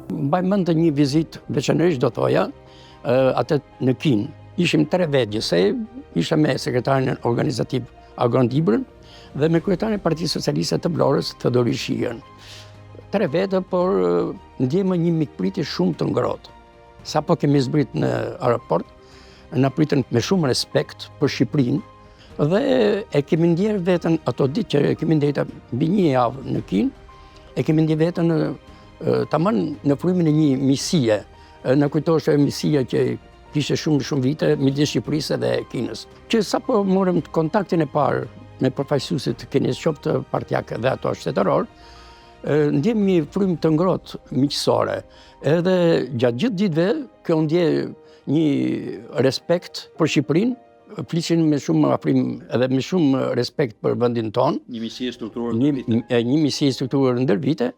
Mbaj mend një vizitë, veçanërisht do thoja, atë në Kinë. Ishim tre vetë gjithsej, isha me sekretarin organizativ Agron Dibrën dhe me kryetarin e Partisë Socialiste të Vlorës, Theodhori Shijën. Tre vetë, por ndjemë një mikpritje shumë të ngrohtë. Sapo kemi zbrit në aeroport, na pritën me shumë respekt për Shqipërinë dhe e kemi ndjerë veten ato ditë që e kemi ndejta mbi një javë në Kinë, e kemi ndjerë veten tamam në frymën e një miqësie. Na kujtohej ajo miqësia që kishte shumë shumë vite midis Shqipërisë dhe Kinës. Që sapo morëm kontaktin e parë me përfaqësuesit kinez, qoftë partiak dhe ato shtetëror, ndjemë një frymë të ngrohtë miqësore. Edhe gjatë gjithë ditëve kjo ndje një respekt për Shqipërinë, flishin me shumë afrim edhe me shumë respekt për vendin tonë. Një miqësi e strukturuar ndër vite. Një miqësi e strukturuar ndër vite.